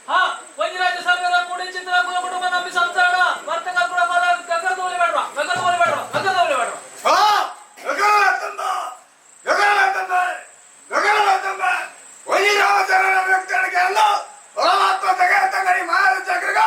ಹಾ, ಒಂಜಿ ರಾಜ್ಯ ಸರ್ಕಾರ ಕೂಡಿ ಚಿತ್ರ ಕುಟುಂಬ ನಂಬಿ ಸಂಸಾರ ವರ್ತಕಲ್ ಕೂಡ ಗಗನದೋಲಿ ಬೇಡವಾ, ಗಗನದೋಲಿ ಬೇಡವಾ, ಗಗನದೋಲಿ ಬೇಡವಾ. ಆ ಗಗನತಂದ, ಗಗನತಂದ, ಗಗನತಂದ. ಒಂಜಿ ರಾಮಚರಣ ವ್ಯಕ್ತಿಗಳಿಗೆ ಅಲ್ಲ ಪರಮಾತ್ಮ ಜಗತ್ತಂಗಡಿ ಮಹಾರಾಜ ಗಗನ.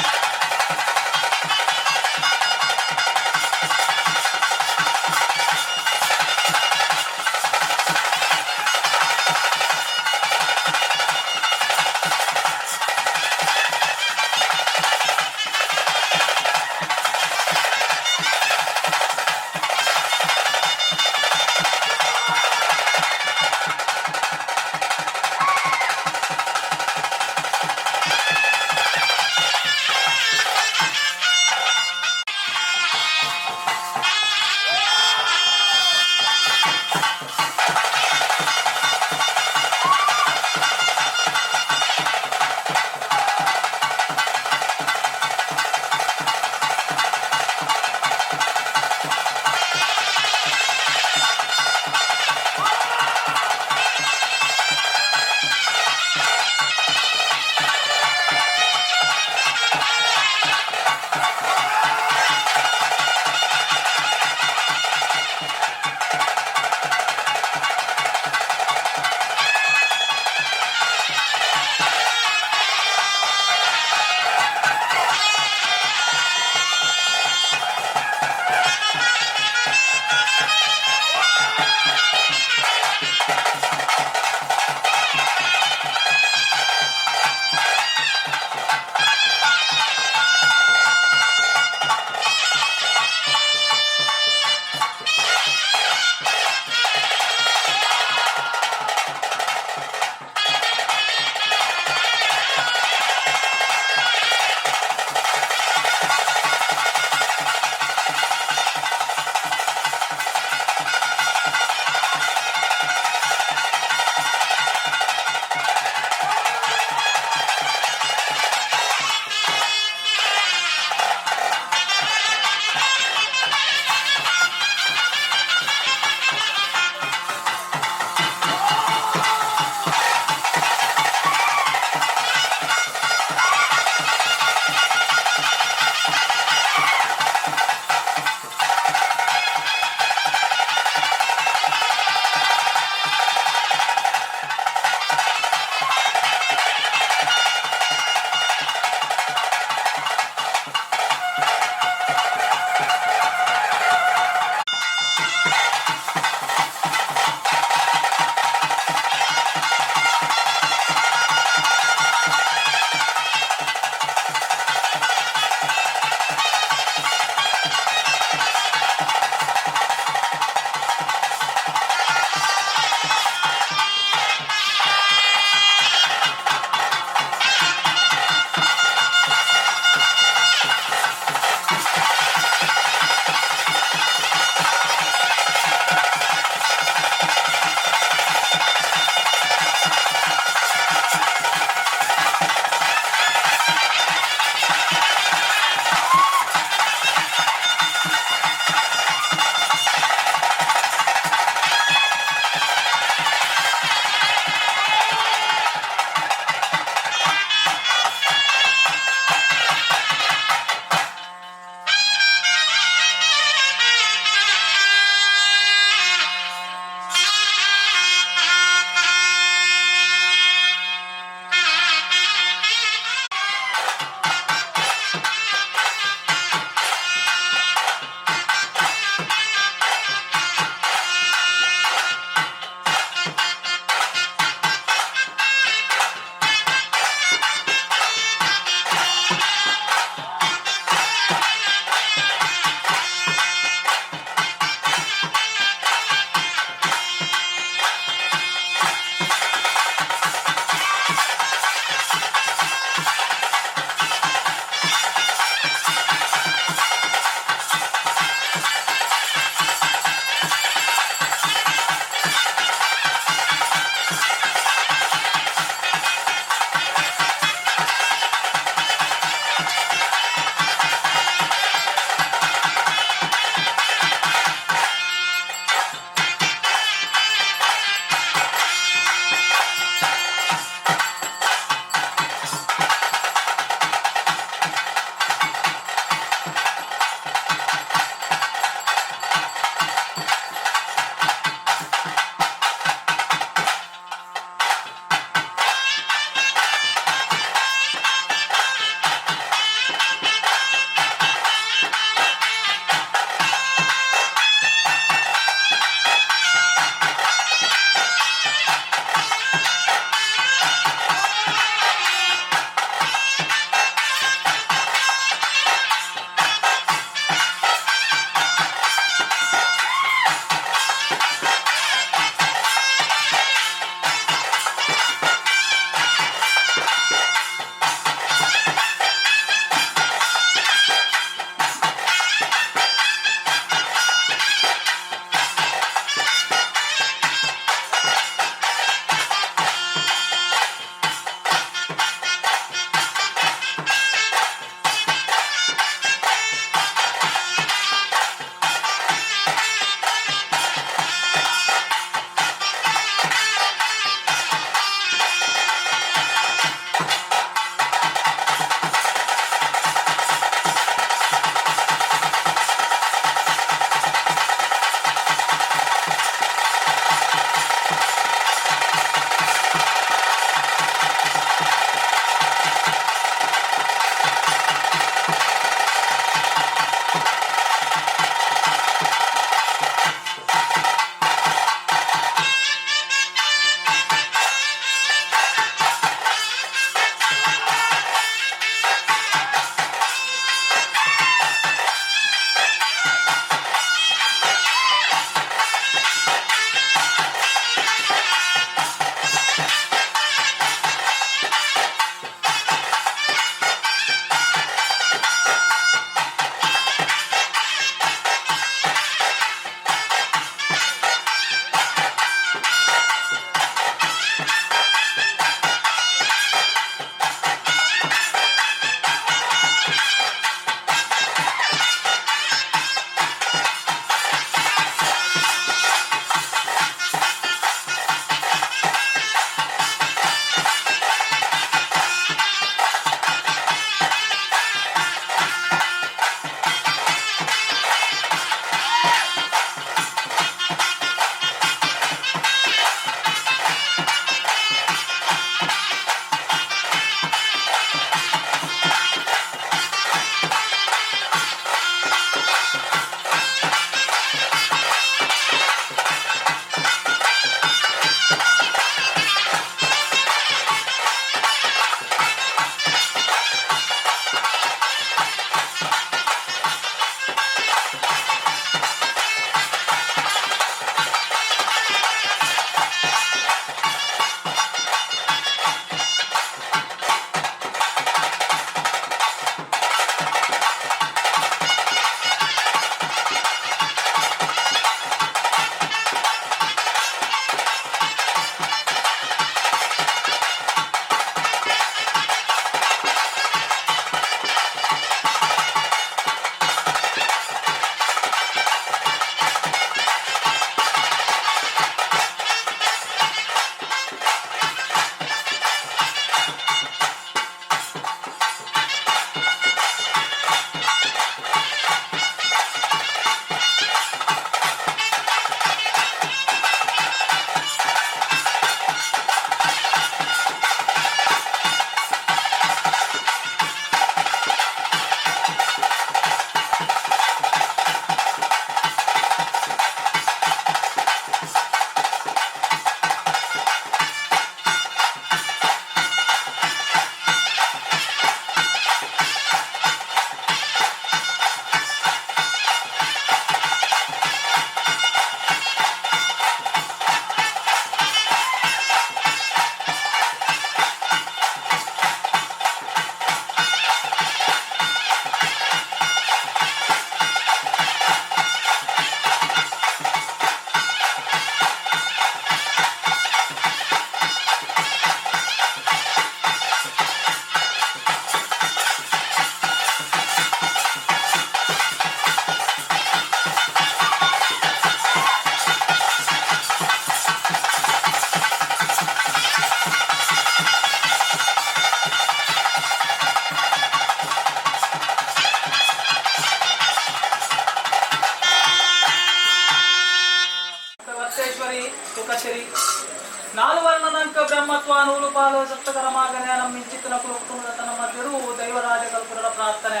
ನೂಲು ಪಾಲು ಸಪ್ತಕರ ಮಾಗನೆ ನಮ್ಮ ಇಂಚಿತ್ತಿನ ಕುಲ ಕುಟುಂಬದ ತನ್ನ ಮಧ್ಯರು ದೈವರಾಜ ಕಲ್ಪುರರ ಪ್ರಾರ್ಥನೆ.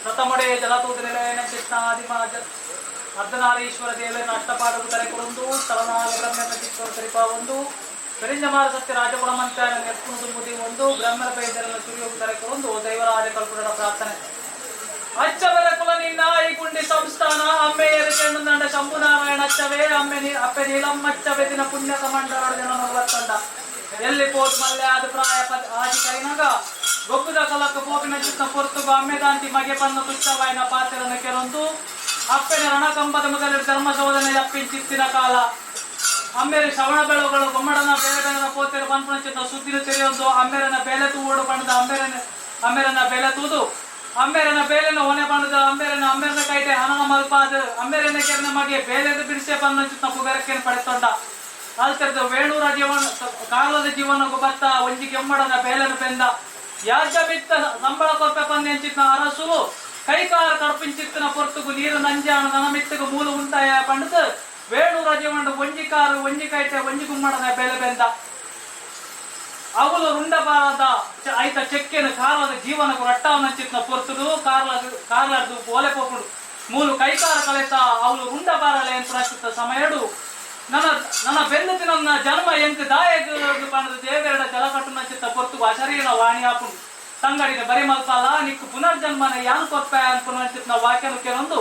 ಪ್ರಥಮೊಡೆ ಜಲತೂತ ನಿಲಯನ ಚಿತ್ತ ಆದಿಮ ಅರ್ಧನಾರೀಶ್ವರ ದೇವರನ್ನ ಅಷ್ಟಪಾದಕು ತರೆ ಕೊಡೊಂದು, ತಲನಾಗ ಬ್ರಹ್ಮನ ಚಿಕ್ಕ ತರಿಪ ಒಂದು, ಪೆರಿಂಜಮಾರ ಸತ್ಯ ರಾಜಗುಣಮಂತ ನೆರ್ಪುಣ ತುಂಬುದಿ ಒಂದು, ಬ್ರಹ್ಮರ ಪೈದರನ್ನ ಸುರಿಯೋಗು ತರೆ ಕೊಡೊಂದು ದೈವರಾಜ ಕಲ್ಪುರರ ಪ್ರಾರ್ಥನೆ. ಅಚ್ಚವರ ಕುಲ ನಿನ್ನ ಈ ಗುಂಡಿ ಸಂಸ್ಥಾನ ಅಮ್ಮೆಯರು ಚೆಂಡುಂದಂಡ ಶಂಭುನಾರಾಯಣ ಅಚ್ಚವೇ ಅಮ್ಮೆ ನೀ ಅಪ್ಪೆ ನೀಲಮ್ಮಚ್ಚವೆ ದಿನ ಪುಣ್ಯ ಕಮಂಡಲ ಜನ ಬತ್ತಂಡ. ಎಲ್ಲಿ ಪೋದು ಮಲ್ಲೆ ಆದ ಪ್ರಾಯ ಆದಿ ಕೈನಗ ಗೊಬ್ಬುದ ಕಲಕ್ಕ ಪೋಪಿನ ಚಿತ್ತ ಪೊರ್ತುಗು ಅಮ್ಮೆದಾಂತಿ ಮಗೆ ಪನ್ನ ತುಚ್ಚವಾಯಿನ ಪಾತ್ರನ ಕೆರೊಂದು ಅಪ್ಪೆನ ರಣಕಂಬದ ಮೊದಲ ಧರ್ಮ ಶೋಧನೆ ಅಪ್ಪಿನ ಕಾಲ. ಅಮ್ಮೇರೆ ಶ್ರವಣ ಬೆಳಗುಗಳು ಗೊಮ್ಮಡನ ಬೇರೆ ಬೇರೆ ಪೋತೆರ ಪನ್ಪುನ ಚಿತ್ತ ಸುದ್ದಿನ ತೆರೆಯೊಂದು ಅಮ್ಮೇರನ ಬೇಲೆ ತೂವೋಡು ಪಂಡದ ಅಮ್ಮೇರನ ಅಮ್ಮೇರನ ಬೇಲೆ ತೂದು ಅಮ್ಮೇರನ ಬೇಲೆನ ಹೊನೆ ಪಂಡದ ಅಮ್ಮೇರನ ಅಮ್ಮೇರನ ಕೈಟೆ ಹನನ ಮಲ್ಪಾದ ಅಮ್ಮೇರನ ಕೆರನ ಮಗೆ ಬೇಲೆದ ಬಿಡಿಸೆ ಪನ್ನ ಚಿತ್ತ ಪುಗರಕ್ಕೆ ಪಡೆತೊಂಡ. ಅಲ್ತೆರ್ದ ವೇಣೂರ ಜೀವನ ಕಾಲದ ಜೀವನ ಬತ್ತ ಒಂಜಿ ಕೆಮ್ಮಡನ ಬೇಲೆನ ಬೆಂದ ಯಾಜ ಬಿತ್ತ ಸಂಬಳ ಕೊರ್ಪೆ ಪಂದೆಂಚಿತ್ನ ಅರಸು ಕೈಕಾರ ಕರ್ಪಿಂಚಿತ್ತಿನ ಪೊರ್ತುಗು ನೀರು ನಂಜಾನ ನನಮಿತ್ತಗು ಮೂಲು ಉಂಟಾಯ ಪಂಡದು ವೇಣೂರ ಜೀವನ ಒಂಜಿ ಕಾರು ಒಂಜಿ ಕೈಟೆ ಒಂಜಿ ಗುಮ್ಮಡನ ಬೇಲೆ ಬೆಂದ. ಅವಳು ರುಂಡಬಾರದ ಐತ ಚೆಕ್ಕೆನ ಕಾಲದ ಜೀವನకు ರಟ್ಟಾವನಂಚಿತ್ನ ಪೊರ್ತುಡು ಕಾರ್ಲರ್ದು ಓಲೆ ಪೋಪುಡು ಮೂಲು ಕೈಕಾರ ಕಲೆತ ಅವಳು ರುಂಡಬಾರಲೆ ಅಂತ ರಚಿತ ಸಮಯಡು ನನ್ನ ನನ್ನ ಬೆಂದತಿ ನನ್ನ ಜನ್ಮ ಎಂತ ದಾಯಕ ಪಂಡದ ದೇವೆರಡ ಜಲಕಟ್ಟು ನಂಚಿತ್ತ ಪೊರ್ತುಗು ಅಶರೀರ ವಾಣಿ ಆಪುಂಡು. ತಂಗಡಿನ ಬರಿ ಮಲ್ಪಾಲ ನಿಕ್ಕು ಪುನರ್ಜನ್ಮನ ಯಾನ್ ಕೊರ್ಪೆ ಅನ್ಪುನಂಚಿತ್ನ ವಾಕ್ಯನು ಕೆಲೊಂದು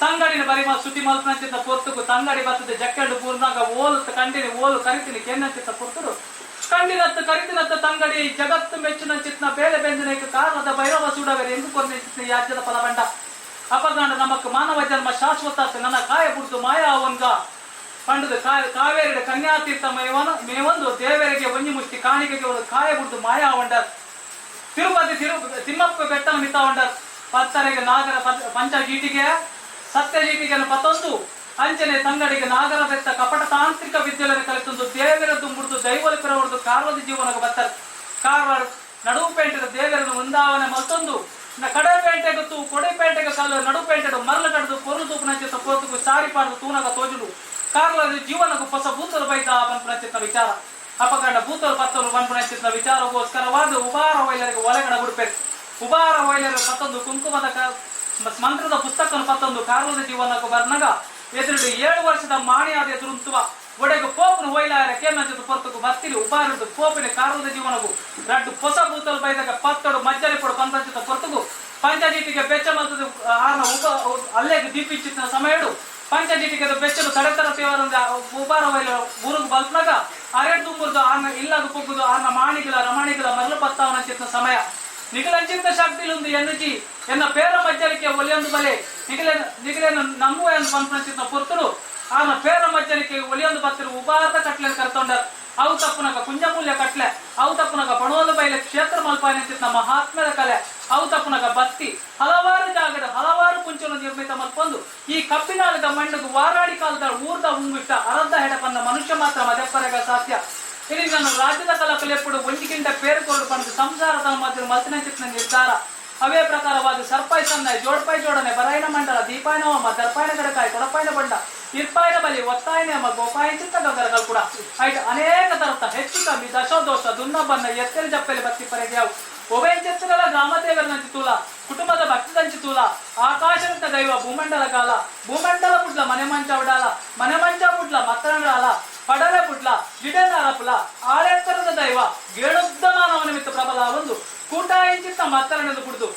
ತಂಗಡಿನ ಬರಿ ಸುತಿ ಮಲ್ಪನಂಚಿತ್ತ ಪೊರ್ತುಗು ತಂಗಡಿ ಬತ್ತದ ಜಕ್ಕೆಂಡು ಪೂರ್ಣಾಗ ಓಲು ಕಂಡಿನಿ ಓಲು ಕರಿತೀನಿ ಕೆನ್ನಂಚಿತ್ತ ಪೊರ್ತುಡು ಕಂಡಿನತ್ತ ಕರಿತಿನತ್ತ ತಂಗಡಿ ಜಗತ್ತು ಮೆಚ್ಚಿನ ಚಿತ್ನ ಬೇಲೆ ಬೆಂದನೇಕ ಕಾರಣದ ಭೈರವ ಸೂಡವೆರೆ ಎಂದು ಕೊರ್ನೆ ಯಾಜ್ಯದ ಫಲಬಂಡ. ಅಪಗಾಂಡ ನಮಕ್ ಮಾನವ ಜನ್ಮ ಶಾಶ್ವತ ನನ್ನ ಕಾಯ ಬುಡ್ದು ಮಾಯಾ ಅವಂಗ ಪಂಡದ ಕಾವೇರಿಯ ಕನ್ಯಾತೀರ್ಥ ಮೇವನ ಮೇವೊಂದು ದೇವರಿಗೆ ಒಂಜಿ ಮುಷ್ಟಿ ಕಾಣಿಕೆಗೆ ಒಂದು ಕಾಯ ಬುಡ್ದು ಮಾಯಾ ಅವಂಡರ್. ತಿರುಪತಿ ತಿಮ್ಮಪ್ಪ ಬೆಟ್ಟನ ಮಿತ್ತ ಅವಂಡರ್. ಪತ್ತರೆಗೆ ನಾಗರ ಪಂಚ ಜೀಟಿಗೆ ಸತ್ಯ ಜೀಟಿಗೆ ಪತ್ತೊಂದು ಅಂಚನೆ ತಂಗಡಿಗೆ ನಾಗರ ಬೆತ್ತ ಕಪಟ ತಾಂತ್ರಿಕ ವಿದ್ಯೆಗಳನ್ನು ಕಲಿತೊಂದು ದೇವರ ದುಂಬುಡ್ದು ದೈವಲ ಪಿರವಡ್ದು ಕಾರ್ವದ ಜೀವನಕ್ಕೆ ಬತ್ತಾರೆ. ಕಾರ್ವಾರ ನಡುವು ಪೇಂಟೆದ ದೇವರನ್ನು ವೃಂದಾವನ ಮಲ್ತೊಂದು ಕಡೆ ಪೇಂಟೆಗೆ ತೂ ಕೊಡೆ ಪೇಂಟೆಗೆ ಕಲ್ಲು ನಡು ಪೇಂಟೆಡು ಮರಳು ಕಡ್ದು ಪೊರ್ಲು ತೂಪುನಂಚಿತ್ತ ಪೋತುಗು ಸಾರಿ ಪಾಡ್ದು ತೂನಗ ತೋಜುಡು ಕಾರ್ಲದ ಜೀವನకు ಹೊಸ ಭೂತಲು ಬೈತ ಪನ್ಪುನಂಚಿತ್ತ ವಿಚಾರ. ಅಪಗಂಡ ಭೂತಲು ಪತ್ತಲು ಪನ್ಪುನಂಚಿತ್ತ ವಿಚಾರಗೋಸ್ಕರವಾದ ಉಬಾರ ವೈಲರಿಗೆ ಒಳಗಡ ಹುಡುಪೆರು. ಉಬಾರ ವೈಲರು ಪತ್ತೊಂದು ಕುಂಕುಮದ ಮಂತ್ರದ ಪುಸ್ತಕನು ಪತ್ತೊಂದು ಕಾರ್ಲದ ಜೀವನకు ಬರ್ನಗ ಎದುರುಡು 7 ವರ್ಷದ ಮಾಣಿಯಾದ ಎದುರುಂತುವ ಒಡೆಗೆ ಪೋಪುನ ಹೊಯ್ಲಾರ ಕೇನಂಚದ ಪೊರ್ತುಗು ಬತ್ತಿಲಿ ಉಬಾರದು ಪೋಪಿನ ಕಾರ್ಲದ ಜೀವನಗು ರಡ್ಡು ಹೊಸ ಭೂತಲು ಬೈದಾಗ ಪತ್ತಡು ಮಜ್ಜಲಿ ಪೊಡು ಪಂಚದ ಪೊರ್ತುಗು ಪಂಚಜೀಟಿಗೆ ಬೆಚ್ಚ ಮಲ್ತದ ಆರ್ನ ಉಪ ಅಲ್ಲೆಗೆ ದೀಪಿಂಚಿನ ಸಮಯಡು ಪಂಚಜೀಟಿಗೆ ಬೆಚ್ಚಲು ತಡೆತರ ತೇವರಂದ ಉಬಾರ ವೈಲ ಊರುಗು ಬಲ್ಪನಾಗ ಅರೆ ತುಂಬುದು ಆರ್ನ ಇಲ್ಲಗ ಪೊಗ್ಗುದು ಆರ್ನ ಮಾಣಿಗಳ ರಮಣಿಗಳ ಮರಳು ಪತ್ತಾವನ ಸಮಯ ನಿಗಲಂಚಿತ ಶಕ್ತಿಲುಂದು ಎನ್ನುಜಿ ಎನ್ನ ಪೇರ ಮಜ್ಜಲಿಕೆ ಒಲಿಯೊಂದು ಬಲೆ ನಿಗಲೆ ನಿಗಲೆನ ನಮ್ಮು ಎಂದು ಪನ್ಪಂಚಿತ ಪೊರ್ತುಡು ಆನ ಪೇರ ಮಜ್ಜಲಿಕೆ ಒಲಿಯೊಂದು ಬತ್ತಿರು ಉಬಾರದ ಕಟ್ಲೆ ಕರ್ತೊಂಡರ್. ಅವು ತಪ್ಪುನಗ ಕುಂಜಮೂಲ್ಯ ಕಟ್ಲೆ, ಅವು ತಪ್ಪುನಗ ಪಣೋಲು ಬೈಲೆ ಕ್ಷೇತ್ರ ಮಲ್ಪಾನಿಂಚಿತ ಮಹಾತ್ಮ್ಯದ ಕಲೆ, ಅವು ತಪ್ಪುನಗ ಬತ್ತಿ ಹಲವಾರು ಜಾಗದ ಹಲವಾರು ಕುಂಚಲು ನಿರ್ಮಿತ ಮಲ್ಪೊಂದು ಈ ಕಬ್ಬಿನಾಳದ ಮಣ್ಣುಗು ವಾರಾಡಿ ಕಾಲದ ಊರ್ದ ಉಂಗುಟ್ಟ ಅರದ್ದ ಹೆಡಪನ್ನ ಮನುಷ್ಯ ಮಾತ್ರ ಮದಪ್ಪರೆಗ ಸಾಧ್ಯ. ಇಲ್ಲಿ ನಾನು ರಾಜ್ಯದ ಕಲ ಕಲೆಪ್ಪುಡು ಒಂಜಿಗಿಂಡ ಪೇರುಕೊಂಡು ಪಂದು ಸಂಸಾರದ ಮಧ್ಯೆ ಮಲ್ತಿನ ಚಿತ್ನ ನಿರ್ಧಾರ. ಅವೇ ಪ್ರಕಾರವಾದ ಸರ್ಪಾಯ್ ಸನ್ನಾಯ್ ಜೋಡ್ಪಾಯ್ ಜೋಡಣೆ ಬರಾಯಣ ಮಂಡಲ ದೀಪಾಯನವಮ್ಮ ದರ್ಪಾಯಣ ಗಡಕಾಯ್ ಕೊಡಪಾಯಣ ಬಂಡ ಇರ್ಪಾಯನ ಬಲಿ ಒತ್ತಾಯನ ಗೋಪಾಯ ಚಿತ್ತ ಗಂಗರಗಳು ಕೂಡ ಐಟ್ ಅನೇಕ ತರತ ಹೆಚ್ಚು ಕಮ್ಮಿ ದಶೋದೋಷ ದುನ್ನ ಬನ್ನ ಎತ್ತೆಲ್ ಜಪ್ಪೆಲೆ ಬತ್ತಿ ಪರೆಗೆ ಒವೆಂಚೆತ್ತಲ ಗ್ರಾಮದೇವರನಂಚಿ ತೂಲ ಕುಟುಂಬದ ಭಕ್ತಿದಂಚಿ ತೂಲ ಆಕಾಶದಂತ ದೈವ ಭೂಮಂಡಲ ಕಾಲ ಭೂಮಂಡಲ ಬುಡ್ಲ ಮನೆ ಮಂಚ ಉಡಾಲ ಮನೆ ಮಂಚ ಬುಡ್ಲ ಮತ್ತರಂಗಾಲ ಪಡಲೆ ಬುಡ್ಲ ಜಿಡೆನಾರಪುಲ ಆಳೆತ್ತರದ ದೈವ ಗೇಣುದ್ದ ಮಾನವ ನಿಮಿತ್ತ ಪ್ರಬಲ ಒಂದು ಕೂಟಾಯಿಂಚಿತ್ತ ಮತ್ತರನೆಂದು ಕುಡಿದು.